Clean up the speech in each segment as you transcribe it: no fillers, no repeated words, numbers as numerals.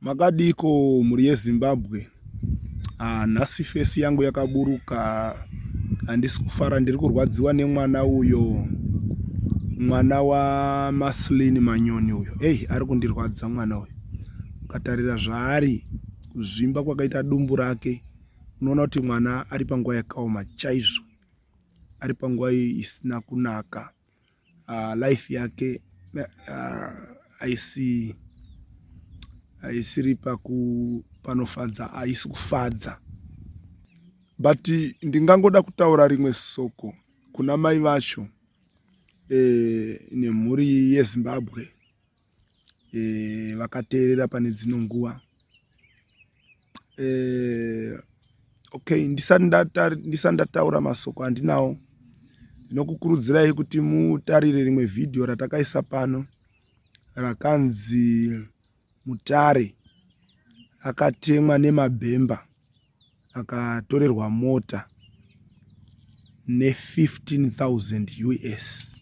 Makadiiko mhuri yeZimbabwe? Ah, nhasi fesi yangu yakaburuka, handisi kufara, ndiri kurwadziwa nemwana uyo, mwana waMaslin Manyoni uyo. Ei, ari kundirwadza mwana uyo. Ukatarira zvaari, kuzvimba kwakaita dumbu rake, unoona kuti mwana ari panguva yakaoma chaizvo, ari panguva isina kunaka. Life yake haisi haisiri paku panofadza, haisi kufadza. But ndingangoda kutaura rimwe soko kuna mai vacho nemhuri yeZimbabwe vakateerera pane dzino nguva. Okay, ndisati ndataura masoko andinawo, ndinokukurudzirai kuti mutarire rimwe vhidhiyo ratakaisa pano rakanzi Mutare akatemwa nemabhemba akatorerwa mota ne 15,000 US.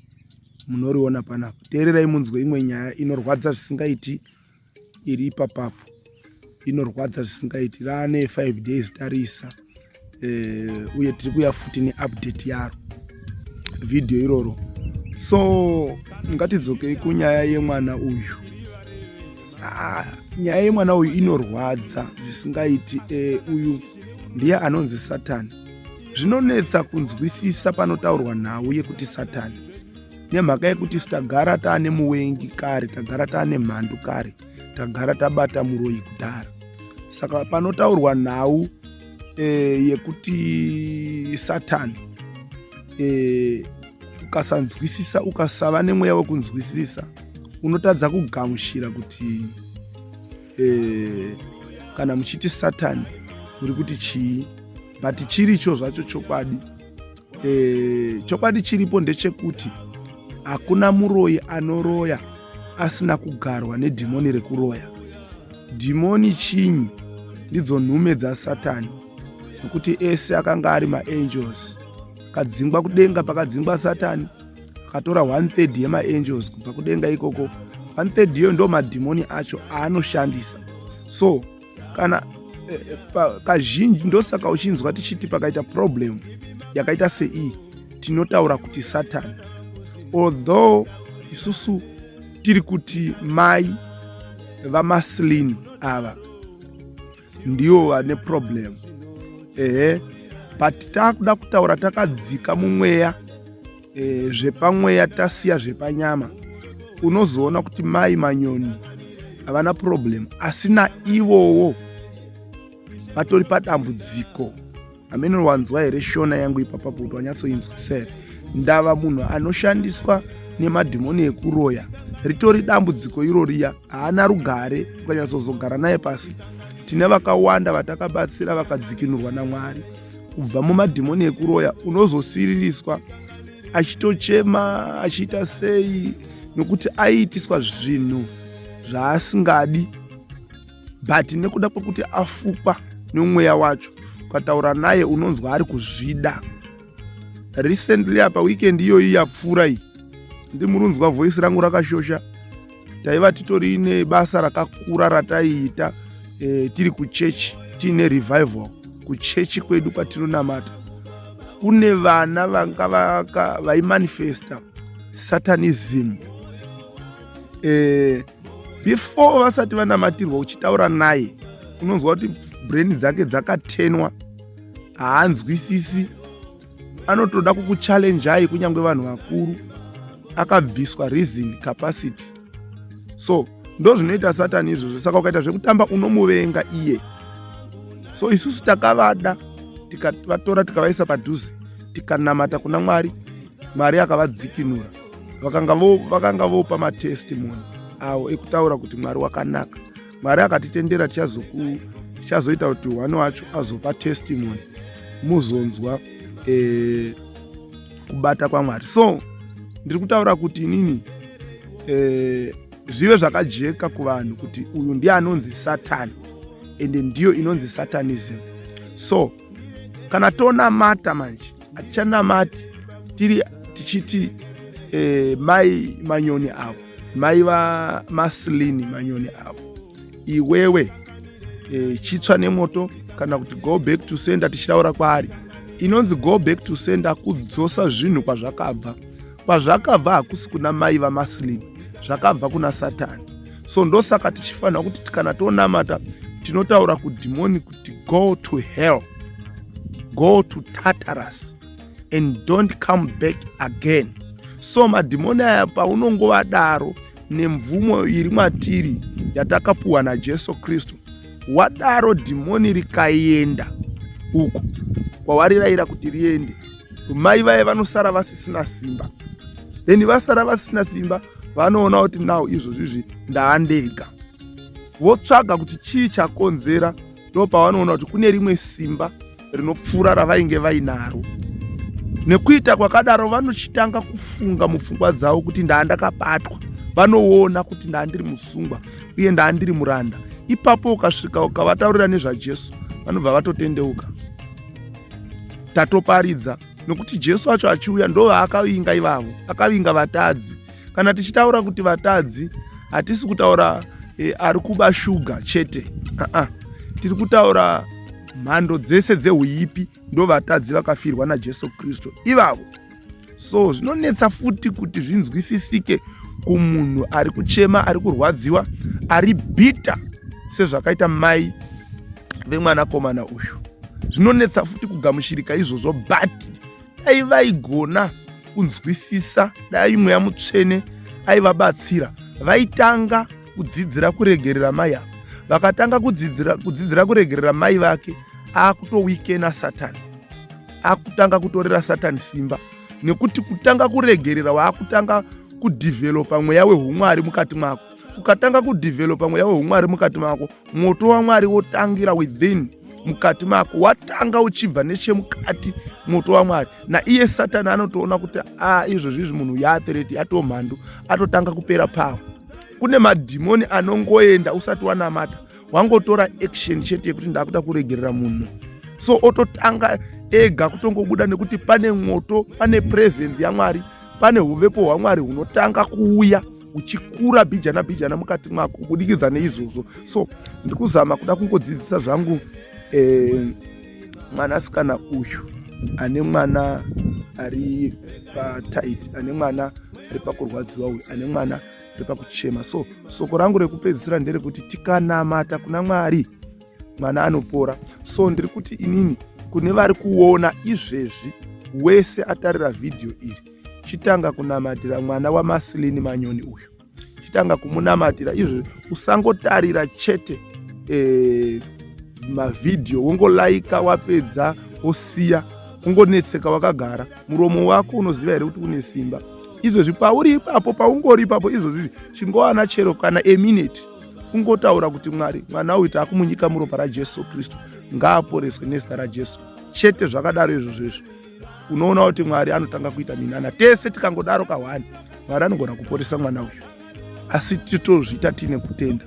Munoriona panapa. Teererai munzwe imwe nyaya inorwadza zvisingaiti iri ipapapo, inorwadza zvisingaiti. Raane 5 days tarisa, uye tiri kuya futi neupdate yaro vhidhiyo iroro. So ngatidzokei kunyaya yemwana uyu. Nyaya yemwana uyu inorwadza zvisingaiti. Uyu ndiye anonzi Satani. Zvinonetsa kunzwisisa panotaurwa nhau yekuti Satani, nemhaka yekuti isu tagara taane muwengi kare, tagara taane mhandu kare, tagara tabata muroyi kudhara. Saka panotaurwa nhau yekuti Satani, ukasanzwisisa, ukasava nemweya wekunzwisisa, unotadza kugamuchira kuti kana muchiti Satani muri kuti chii. But chiricho zvacho chokwadi, chokwadi chiripo ndechekuti hakuna muroyi anoroya asina kugarwa nedhimoni rekuroya. Dhimoni chinyi? Ndidzo nhume dzaSatani, nokuti ese akanga ari maangels akadzingwa kudenga. Pakadzingwa Satani, akatora one third yemaangels kubva kudenga ikoko. One third iyo ndo madhimoni acho aanoshandisa. So kana kazhinji ndosaka uchinzwa tichiti pakaita problem yakaita seiyi, tinotaura kuti Satani, although isusu tiri kuti mai vaMaslin ava ndivo vane problem, ehe, but taakuda kutaura takadzika mumweya, zvepamweya, tasiya zvepanyama. Unozoona kuti mai Manyoni havana problem, asi naivowo vatori padambudziko. Hamene wanzwa here shona yangu ipapapo kuti wanyatsoinzwisisa here? Ndava munhu anoshandiswa nemadhimoni ekuroya, ritori dambudziko iroriya, haana rugare. Ukanyatsozogara naye pasi, tine vakawanda vatakabatsira vakadzikinurwa naMwari kubva mumadhimoni ekuroya. Unozosiririswa achitochema, achiita sei, nokuti aiitiswa zvinhu zvaasingadi, but nekuda kwekuti afukwa nemweya wacho, ukataura naye unonzwa ari kuzvida. Recently apa, weekend iyoyi yapfuura iyi, ndimurunzwa voice rangu rakashosha, taiva titori nebasa rakakura rataiita, tiri kuchechi, tiine revival kuchechi kwedu kwatinonamata. Kune vana vanga vaimanifesta satanism. Before vasati vanamatirwa, uchitaura naye unonzwa kuti brain dzake dzakatenwa, haanzwisisi, anotoda kukuchallenjai. Kunyange vanhu vakuru, akabviswa reason capacity. So ndo zvinoita Satani izvozvo. Saka ukaita zvekutamba, unomuvenga iye. So isusu takavada, tikavatora, tikavaisa padhuze, tikanamata kuna Mwari, Mwari akavadzikinura. Vakanga vopa matestimony avo ekutaura kuti Mwari wakanaka. Mwari akatitendera, tichazoita kuti one wacho azopa testimony, muzonzwa kubata kwaMwari. So ndiri kutaura kuti inini, zvive zvakajeka kuvanhu kuti uyu ndiye anonzi Satani, ende ndiyo inonzi satanism. So kana tonamata manje, hatichanamati tiri tichiti mai Manyoni avo, mai vaMaslini Manyoni avo. Iwewe chitsva nemoto kana kuti go back to sender. Tichitaura kwaari, inonzi go back to sender kudzosa zvinhu kwazvakabva. Kwazvakabva hakusi kuna mai vaMaslin, zvakabva kuna Satani. So ndosaka tichifanira kuti kana tonamata, tinotaura kudhimoni kuti, "Go to hell, go to Tartarus and don't come back again." So madhimoni aya, paunongovadaro nemvumo iri mwatiri yatakapuhwa naJesu Kristu, wadaro dhimoni rikaenda uku kwawarirayira kuti riende, mai vaye vanosara vasisina simba. Then vasara vasisina simba, vanoona kuti now izvozvizvi ndaandega. Votsvaga kuti chii chakonzera. Ndo pavanoona kuti kune rimwe simba rinopfuura ravainge vainaro. Nekuita kwakadaro, vanochitanga kufunga mupfungwa dzavo kuti ndaandakabatwa. Vanoona kuti ndaandiri musungwa uye ndaandiri muranda. Ipapo ukasvika ukavataurira nezvaJesu, vanobva vatotendeuka. Tatoparidza nokuti Jesu acho achiuya, ndo vaakavinga ivavo, akavinga vatadzi. Kana tichitaura kuti vatadzi, hatisi kutaura ari kuba shuga chete. Tiri kutaura mhando dzese dzeuipi, ndo vatadzi vakafirwa naJesu Kristu ivavo. So zvinonetsa futi kuti zvinzwisisike kumunhu ari kuchema, ari kurwadziwa, ari bitter, sezvakaita mai vemwanakomana uyu. Zvinonetsa futi kugamuchirika izvozvo, but dai vaigona kunzwisisa, dai Mweya Mutsvene aivabatsira, vaitanga kudzidzira kuregerera mai ava. Vakatanga kudzidzira kuregerera mai vake, akutowikena Satani, akutanga kutorera Satani simba, nekuti kutanga kuregerera, waakutanga kudhivhelopa mweya wehumwari mukati mako. Ukatanga kudhivhelopa mweya wehumwari mukati mako, moto waMwari wotangira within, mukati mako, watanga uchibva nechemukati moto waMwari. Naiye Satani anotoona kuti a izvozvi izvi munhu yaathreat, yatomhandu, atotanga kupera power. Kune madhimoni anongoenda usati wanamata, wangotora action chete yekuti ndakuda kuregerera munhu, so ototanga ega kutongobuda, nekuti pane mwoto, pane presence yaMwari, pane uvepo hwaMwari hunotanga kuuya uchikura bhijana bhijana mukati mwako kubudikidza neizvozvo. So ndikuzama kuda kungodzidzisa zvangu mwanasikana uyu ane mwana ari patight, ane mwana ari pakurwadziwa uyu, ane mwana ari pakuchema. So soko rangu rekupedzisira nderekuti tikanamata kuna Mwari, mwana anopora. So ndiri kuti inini kune vari kuona izvezvi, wese atarira vhidhiyo iri, chitanga kunamatira mwana waMasilini Manyoni uyu. Chitanga kumunamatira izvezvi. Usangotarira chete mavhidhiyo, wongolaika, wapedza wosiya, ungonetseka wakagara. Muromo wako unoziva here kuti une simba? Izvezvi pauri ipapo, paungori ipapo izvozvizvi, chingowana chero kana a minute kungotaura kuti, "Mwari, mwana uyu taakumunyika muropa raJesu Kristu, ngaaporeswe nezita raJesu." Chete zvakadaro izvozvo izvo, unoona kuti Mwari anotanga kuita minana. Tese tikangodaro kahwani, Mwari anogona kuporesa mwana uyu, asi titozviita tiine kutenda.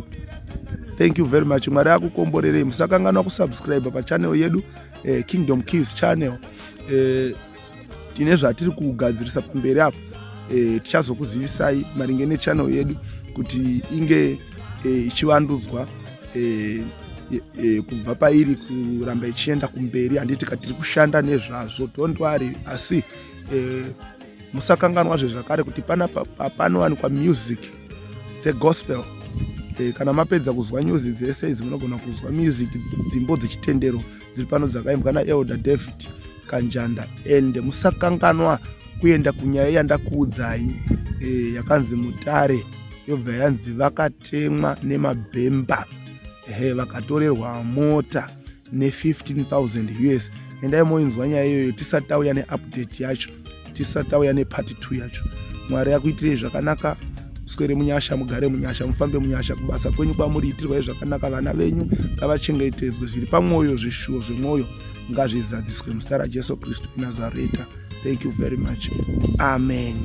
Thank you very much. Mwari akukomborerei. Musakanganwa kusubscribe pachannel yedu, Kingdom Keys Channel. Tine zvatiri kugadzirisa pamberi apo. Tichazokuzivisai maringe nechannel yedu kuti inge ichivandudzwa kubva pairi kuramba ichienda kumberi. Handiti tiri kushanda nezvazvo? Don't worry. Asi musakanganwazve zvakare kuti panapa panowanikwa music dzegospel. Kana mapedza kuzwa news dzese idzi, munogona kuzwa music, dzimbo dzechitendero dziri pano dzakaimbwa naElder David Kanjanda. And musakanganwa kuenda kunyaya yandakuudzai, yakanzi Mutare yobva yanzi vakatemwa nemabhemba, ehe, vakatorerwa mota ne15,000 US. Endai moinzwa nyaya iyoyo tisati tauya neupdate yacho, tisati tauya nepart 2 yacho. Mwari akuitirei zvakanaka. Muswere munyasha, mugare munyasha, mufambe munyasha. Kubasa kwenyu kwamuri, itirwai zvakanaka. Vana venyu ngavachengetedzwe. Zviri pamwoyo, zvishuwo zvemwoyo ngazvizadziswe muzita raJesu Kristu eNazareta. Thank you very much. Amen.